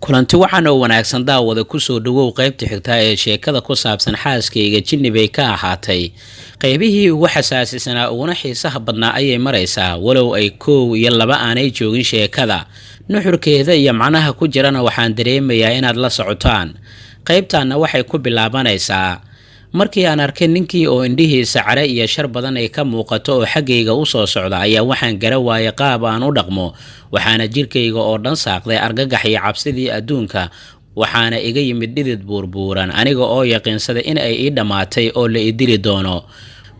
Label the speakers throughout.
Speaker 1: Kulanti waxaan oo wanaagsan, daawada. Kusoo dhawow qaybta xigtaa ee sheekada ku saabsan Xaaskayga Jinni Bay Ka Ahaatay. Qaybihii ugu xasaasisanaa uguna xiisaha badnaa ayay maraysaa, walow ay koow iyo laba aanay joogin. Sheekada nuxurkeeda iyo macnaha ku jirana waxaan dareemayaa inaad la socotaan. Qaybtanna waxay ku bilaabanaysaa markii aan arkay ninkii oo indhihiisa care iyo shar badan ay ka muuqato oo xaggayga u soo socda, ayaa waxaan gara waayay qaab aan u dhaqmo. Waxaana jirkayga oo dhan saaqday argagax iyo cabsidii adduunka, waxaana iga yimid dhidid buurbuuran, aniga oo yaqiinsaday in ay ii dhammaatay oo la idili doono.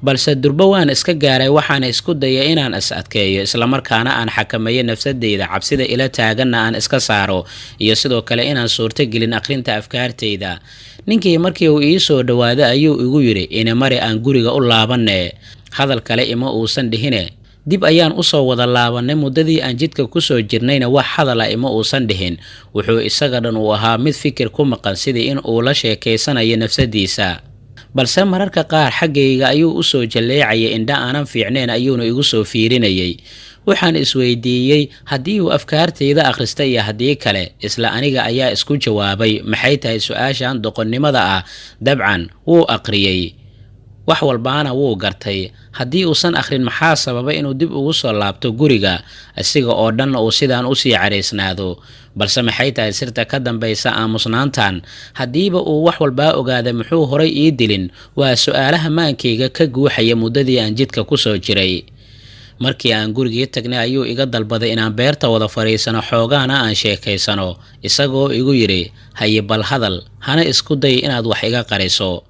Speaker 1: Balse durbo waan iska gaaray, waxaana isku dayay inaan is adkeeyo, islamarkaana aan xakameeyo nafsadeyda, cabsida ila taaganna aan iska saaro, iyo sidoo kale inaan suurtogelin akhrinta afkaartayda. Ninkii markii uu ii soo dhowaaday ayuu igu yidhi, "Inamari, aan guriga u laabanne." Hadal kale ima uusan dhihine, dib ayaan usoo wada laabannay. Muddadii aan jidka kusoo jirnayna wax hadala ima uusan dhihin. Wuxuu isaga dhan uu ahaa mid fikir ku maqan, sidii in uu la sheekaysanayo nafsadiisa, balse mararka qaar xaggayga ayuu usoo jalleecayay, indha aanan fiicnayn ayuuna igu soo fiirinayay. Waxaan isweydiiyey haddii uu afkaartayda akhristay iyo haddii kale. Isla aniga ayaa isku jawaabay, "Maxay tahay su-aashan doqonnimada ah? Dabcan wuu aqriyey, wax walbaana wuu gartay. Haddii uusan akhrin, maxaa sababa inuu dib ugu soo laabto guriga, isaga oo dhanna uu sidaan usii caraysnaado? Balse maxay tahay sirta ka dambaysa aamusnaantan? Haddiiba uu wax walbaa ogaaday, muxuu horay ii dilin?" Waa su-aalaha maankayga ka guuxaya muddadii aan jidka kusoo jiray. Markii aan gurigii tagnay ayuu iga dalbaday inaan beerta wada fadhiisano, xoogaana aan sheekaysano, isagoo igu yidhi, "Haye, bal hadal, hana isku day inaad wax iga qariso."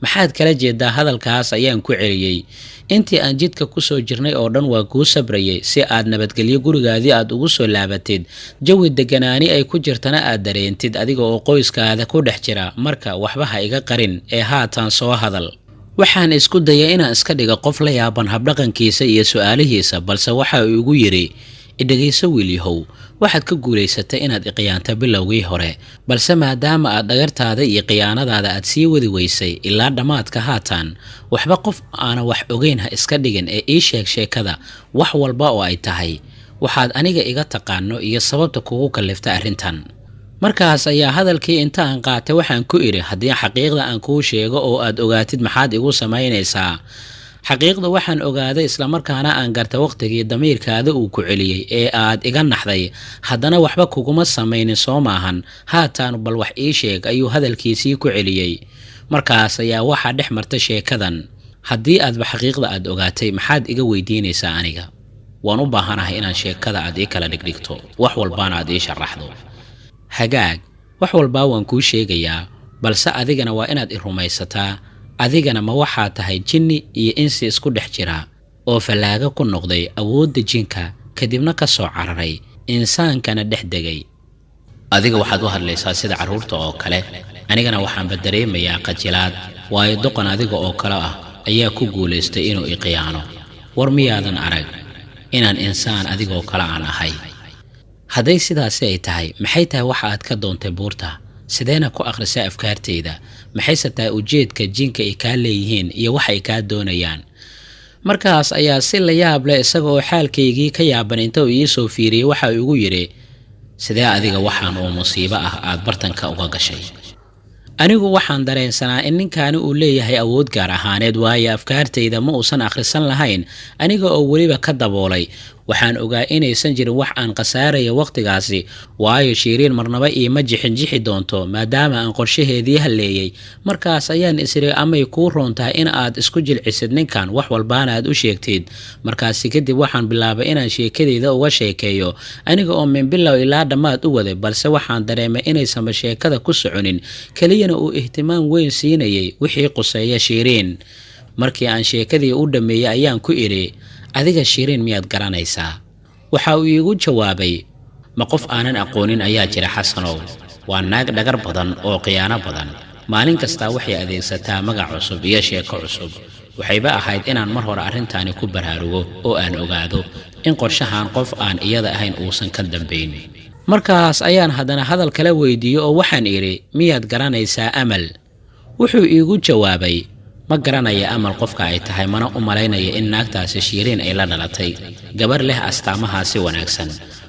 Speaker 1: "Maxaad kala jeedaa hadalkaas?" ayaan ku celiyey. "Intii aan jidka kusoo jirnay oo dhan waa kuu sabrayay si aad nabadgelyo gurigaadii aad ugu soo laabatid, jawi deganaani ay ku jirtana aad dareentid adiga oo qoyskaada ku dhex jira. Marka waxba ha iga qarin ee haatan soo hadal." Waxaan isku dayay inaan iska dhiga qof la yaaban habdhaqankiisa iyo su-aalihiisa, balse waxa uu igu yidhi, "Idhegayso, wiilyahow. Waxaad ka guulaysatay inaad iqiyaanto bilowgii hore, balse maadaama aad dhagartaada iyo khiyaanadaada aad sii wadi weysay ilaa dhammaadka, haatan waxba qof aanan wax ogeyn ha iska dhigin ee ii sheeg sheekada, wax walba oo ay tahay, waxaad aniga iga taqaano iyo sababta kugu kallifta arrintan." Markaas ayaa hadalkii inta aan qaatay waxaan ku idhi, "Haddii xaqiiqda aan kuu sheego oo aad ogaatid, maxaad igu samaynaysaa? Xaqiiqda waxaan ogaaday islamarkaana aan gartay waqtigii damiirkaada uu ku celiyey ee aad iga naxday. Haddana waxba kuguma samaynin, soo maahan? Haatan bal wax ii sheeg," ayuu hadalkiisii ku celiyey. Markaas ayaa waxaa dhex marta sheekadan, "Haddii aadba xaqiiqda aad ogaatay, maxaad iga weydiinaysaa aniga? Waan u baahanahay inaan sheekada aad ii kala dhigdhigto, wax walbaana aad ii sharaxdo." "Hagaag, wax walbaa waan kuu sheegayaa, balse adigana waa inaad i rumaysataa. Adigana ma waxaa tahay jinni iyo insi isku dhex jira oo fallaago ku noqday awoodda jinka, kadibna ka soo cararay, insaankana dhex degay? Adiga waxaad u hadlaysaa sida carruurta oo kale, anigana waxaanba dareemayaa qajilaad, waayo doqon adiga oo kale ah ayaa ku guulaystay inuu iqiyaano. War miyaadan arag inaan insaan adigoo kale aan ahay? Hadday sidaasi ay tahay, maxay tahay waxa aad ka doontay buurta? Sideena ku akhrisay afkaartayda? Maxayse tahay ujeedka jinka ay kaa leeyihiin iyo waxa ay kaa doonayaan?" Markaas ayaa si la yaab leh, isaga oo xaalkaygii ka yaaban, inta uu iisoo fiiriyey, waxa uu igu yidhi, "Sidee adiga waxaan oo musiibo ah aad bartanka uga gashay?" Anigu waxaan dareensanaa in ninkaani uu leeyahay awood gaar ahaaneed, waayo afkaartayda ma uusan akhrisan lahayn aniga oo weliba ka daboolay. Waxaan ogaa inaysan jirin wax aan khasaaraya wakhtigaasi, waayo Shiiriin marnaba iima jixinjixi doonto maadaama aan qorshaheedii halleeyey. Markaas ayaan isiri, "Amay kuu roon tahay in aad isku jilcisid ninkan, wax walbaana aad u sheegtid?" Markaasi kadib waxaan bilaabay inaan sheekadeyda uga sheekeeyo, aniga oo min bilow ilaa dhammaad u waday, balse waxaan dareemay inaysanba sheekada ku soconin, keliyana uu ihtimaam weyn siinayay wixii quseeya Shiiriin. Markii aan sheekadii u dhammeeyey ayaan ku idhi, "Adiga Shiiriin miyaad garanaysaa?" Waxa uu iigu jawaabay, "Ma qof aanan aqoonin ayaa jira, Xasanow? Waa naag dhagar badan oo khiyaano badan. Maalin kastaa waxay adeegsataa magac cusub iyo sheeko cusub. Waxayba ahayd inaan mar hore arrintaani ku baraarugo oo aan ogaado in qorshahan qof aan iyada ahayn uusan ka dambayn." Markaas ayaan haddana hadal kala weydiiyey oo waxaan idhi, "Miyaad garanaysaa Amal?" Wuxuu iigu jawaabay, "Ma garanaya Amal qofka ay tahay, mana u malaynaya in naagtaasi Shiiriin ay la dhalatay, gabar leh astaamahaasi wanaagsan."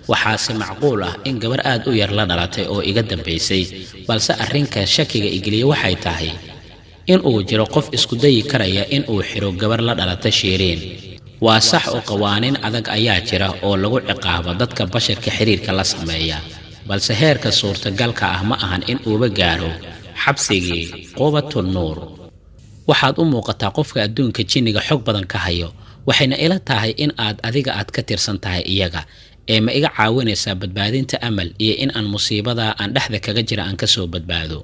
Speaker 1: Waxaase macquul ah in gabar aad u yar la dhalatay oo iga dambaysay, balse arrinka shakiga igeliya waxay tahay in uu jiro qof isku dayi karaya in uu xidho gabar la dhalata Shiiriin. Waa sax oo qawaaniin adag ayaa jira oo lagu ciqaabo dadka basharka xidhiirka la sameeya, balse heerka suurtagalka ah ma ahan in uuba gaaro xabsigii Qubatun Nuur. Waxaad u muuqataa qofka adduunka jinniga xog badan ka hayo, waxayna ila tahay in aad adiga aad ka tirsan tahay iyaga. Ee ma iga caawinaysaa badbaadinta Amal iyo in aan musiibadaa aan dhexda kaga jira aan ka soo badbaado?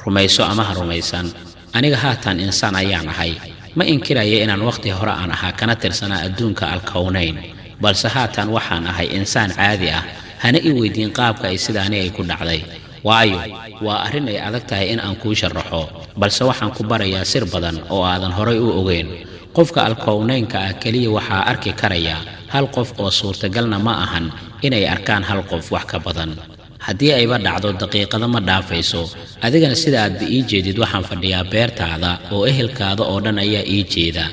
Speaker 1: Rumayso ama ha rumaysan, aniga haatan insaan ayaan ahay. Ma inkiraya inaan wakhti hore aan ahaa kana tirsanaa adduunka Alkownayn, balse haatan waxaan ahay insaan caadi ah. Hana i weydiin qaabka ay sidaani ay ku dhacday, waayo waa arrin ay adag tahay in aan kuu sharaxo, balse waxaan ku barayaa sir badan oo aadan horay u ogeyn. Qofka Alkownaynka ah keliya waxaa arki karaya hal qof, oo suurtagalna ma ahan inay arkaan hal qof wax ka badan. Haddii ayba dhacdo, daqiiqado ma dhaafayso. Adigana sida aadba ii jeedid, waxaan fadhiyaa beertaada oo ehelkaada oo dhan ayaa ii jeeda.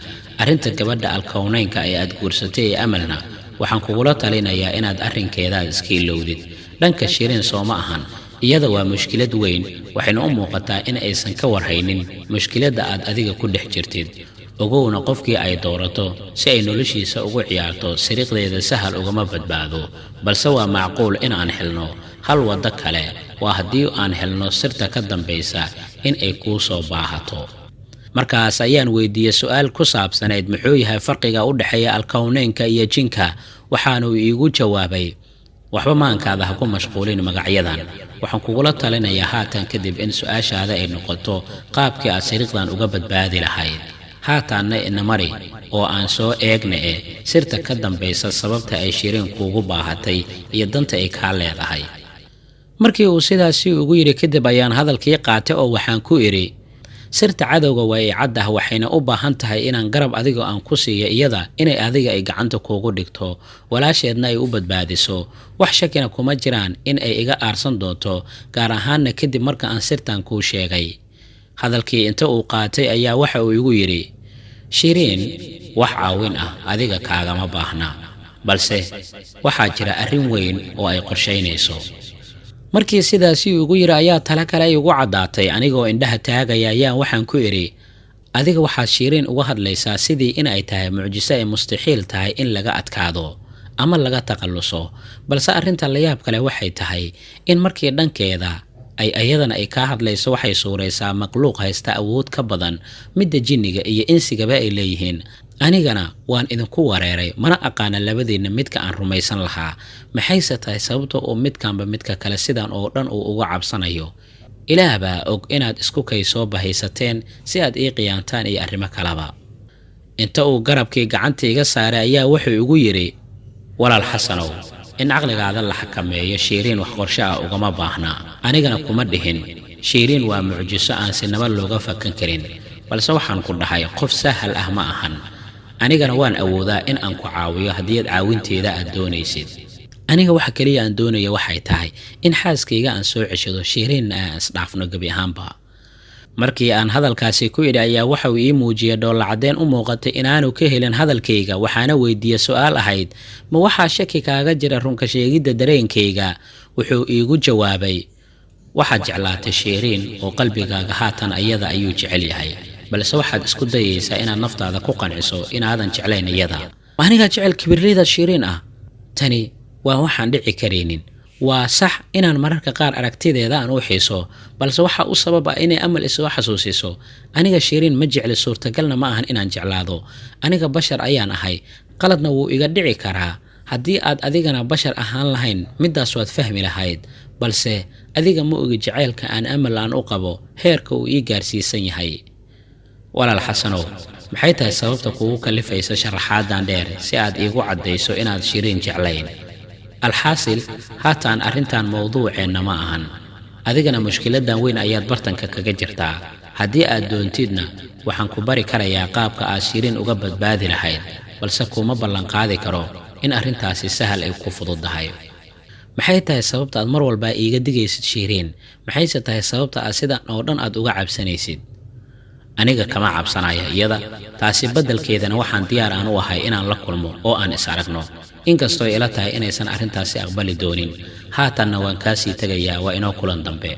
Speaker 1: Arrinta gabadha Alkownaynka ee aad guursatay ee Amalna waxaan kugula talinayaa inaad arrinkeedaad iska ilowdid. Dhanka Shiriin sooma ahan, iyada waa mushkilad weyn, waxayna u muuqataa in aysan ka warhaynin mushkiladda aad adiga ku dhex jirtid. Ogowna, qofkii ay doorato si ay noloshiisa ugu ciyaarto, siriqdeeda sahal ugama badbaado. Balse waa macquul in aan helno hal waddo kale, waa haddii aan helno sirta ka dambaysa in ay kuu soo baahato. Markaas ayaan weydiiyey su-aal ku saabsanayd muxuu yahay farqiga u dhexeeya Alkowneynka iyo jinka, waxaanuu iigu jawaabay: "Waxba maankaada ha ku mashquulin magacyadan. Waxaan kugula talinayaa haatan kadib in su-aashaada ay noqoto qaabkii aad siriqdan uga badbaadi lahayd. Haataanna inamari oo aan soo eegna e sirta ka dambaysa sababta ay Shiriin kuugu baahatay iyo danta ay kaa leedahay." Markii uu sidaasi ugu yidhi kadib ayaan hadalkii qaatay oo waxaan ku idhi: "Sirta cadowga waa i cad ah, waxayna u baahan tahay inaan garab adiga aan ku siiyo iyada, inay adiga ay gacanta kuugu dhigto, walaasheedna ay u badbaadiso. Wax shakina kuma jiraan in ay iga aarsan doonto, gaar ahaanna kadib marka aan sirtan kuu sheegay." Hadalkii inta uu qaatay ayaa waxa uu igu yidhi: "Shiriin wax caawin ah adiga kaagama baahna, balse waxaa jira arrin weyn oo ay qorshaynayso." Markii sidaasi ugu yidhi ayaa tale kale ay ugu caddaatay. Anigoo indhaha taagaya ayaan waxaan ku idhi: "Adiga waxaad Shiiriin uga hadlaysaa sidii in ay tahay mucjiso ay mustaxiil tahay in laga adkaado ama laga takhalluso, balse arrinta layaab kale waxay tahay in markii dhankeeda ay ayadana ay kaa hadlayso, waxay suuraysaa makhluuq haysta awood ka badan midda jinniga iyo insigaba ay leeyihiin. Anigana waan idinku wareeray, mana aqaana labadiinna midka aan rumaysan lahaa. Maxayse tahay sababta uu midkanba midka kale sidan oo dhan uu uga cabsanayo? Ilaah baa og inaad isku kay soo bahaysateen si aad ii qiyaantaan iyo arrimo kaleba." Inta uu garabkii gacanta iga saaray ayaa wuxuu igu yidhi: "Walaal Xasanow, in caqligaada la xakameeyo, Shiiriin wax qorsho ah ugama baahna. Anigana kuma dhihin Shiiriin waa mucjiso aan sinaba looga fakan karin, balse waxaan ku dhahay qof sahal ah ma ahan. Anigana waan awoodaa in aan ku caawiyo haddii aad caawinteeda aad doonaysid. Aniga waxa keliya aan doonaya waxay tahay in xaaskayga aan soo ceshado, Shiiriinna aan isdhaafno gebi ahaanba." Markii aan hadalkaasi ku idhi ayaa waxa uu ii muujiyey dhoolla caddeyn u muuqatay inaanu ka helin hadalkayga, waxaana weydiiyey su-aal ahayd: "Ma waxaa shaki kaaga jira runka sheegidda dareenkayga?" Wuxuu iigu jawaabay: "Waxaad jeclaatay Shiiriin oo qalbigaaga haatan ayada ayuu jecel yahay, balse waxaad isku dayaysaa inaad naftaada ku qanciso inaadan jeclayn iyada. Anigaa jecel kibirleyda Shiiriin ah? Tani waa waxaan dhici karaynin. Waa sax inaan mararka qaar aragtideeda aan u xiiso, balse waxaa u sabab ah inay Amal isoo xasuusiso. Aniga Shiiriin ma jecli, suurtagalna ma ahan inaan jeclaado. Aniga bashar ayaan ahay, qaladna wuu iga dhici karaa. Haddii aad adigana bashar ahaan lahayn, middaas waad fahmi lahayd. Balse adiga ma ogi jacaylka aan Amal aan u qabo heerka uu ii gaarsiisan yahay. Walaal Xasanow, maxay tahay sababta kugu kalifaysa sharaxaadan dheer si aad iigu caddayso inaad Shiriin jeclayn? Alxaasil, haatan arrintan mowduuceenna ma ahan, adigana mushkiladan weyn ayaad bartanka kaga jirtaa. Haddii aad doontidna waxaan ku bari karayaa qaabka aad Shiriin uga badbaadi lahayd, balse kuma ballanqaadi karo in arrintaasi sahal ay ku fududahay. Maxay tahay sababta aad mar walbaa iiga digaysid Shiiriin? Maxayse tahay sababta aad sidan oo dhan aad uga cabsanaysid?" Aniga kama cabsanaya iyada, taasi beddelkeedana waxaan diyaar aan u ahay inaan la kulmo oo aan is aragno, inkastoo ila tahay inaysan arrintaasi aqbali doonin. Haatanna waan kaasii tegayaa, waa inoo kulan dambe.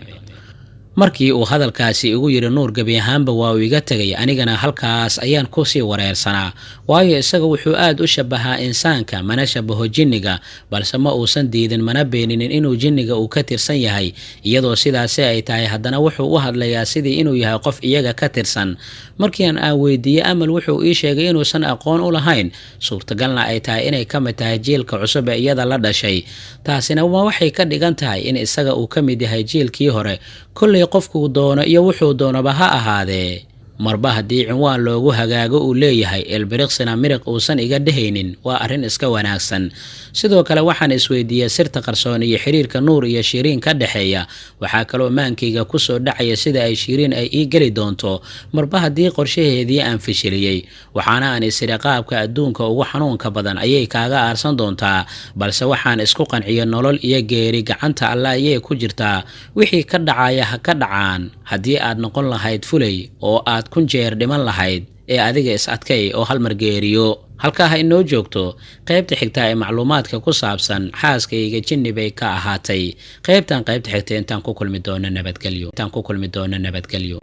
Speaker 1: Markii uu hadalkaasi igu yidhi Nuur, gebi ahaanba waa uu iga tegay. Anigana halkaas ayaan kusii wareersanaa, waayo isaga wuxuu aad u shabahaa insaanka, mana shabaho jinniga. Balse ma uusan diidin mana beeninin inuu jinniga uu ka tirsan yahay. Iyadoo sidaasi ay tahay, haddana wuxuu u hadlayaa sidii inuu yahay qof iyaga ka tirsan. Markiian aan weydiiyey Amal, wuxuu ii sheegay inuusan aqoon u lahayn, suurtagalna ay tahay inay ka mid tahay jiilka cusub ee iyada la dhashay. Taasina ma waxay ka dhigan tahay in isaga uu ka mid yahay jiilkii hore? Kollay qofkuu doono iyo wuxuu doonaba ha ahaadee, marba haddii cinwaan loogu hagaago uu leeyahay, elbiriqsina miriq uusan iga dhehaynin, waa arrin iska wanaagsan. Sidoo kale waxaan isweydiiyey sirta qarsoon iyo xiriirka Nuur iyo Shiriin ka dhexeeya. Waxaa kaloo maankayga kusoo dhacaya sida ay Shiriin ay ii geli doonto marba haddii qorshaheedii aan fashiliyey. Waxaana aan isiri, qaabka adduunka ugu xanuunka badan ayay kaaga aarsan doontaa. Balse waxaan isku qanciyay, nolol iyo geeri gacanta Alla ayay ku jirtaa, wixii ka dhacaya ha ka dhacaan. Haddii aad noqon lahayd fulay oo aad kun jeer dhiman lahayd, ee adiga is adkay oo hal mar geeriyo. Halkaa ha inoo joogto qaybta xigtaa ee macluumaadka ku saabsan Xaaskayga Jinni Bay Ka Ahaatay. Qaybtan qaybta xigta intaan ku kulmi doono, nabadgelyo. Intaan ku kulmi doono, nabadgelyo.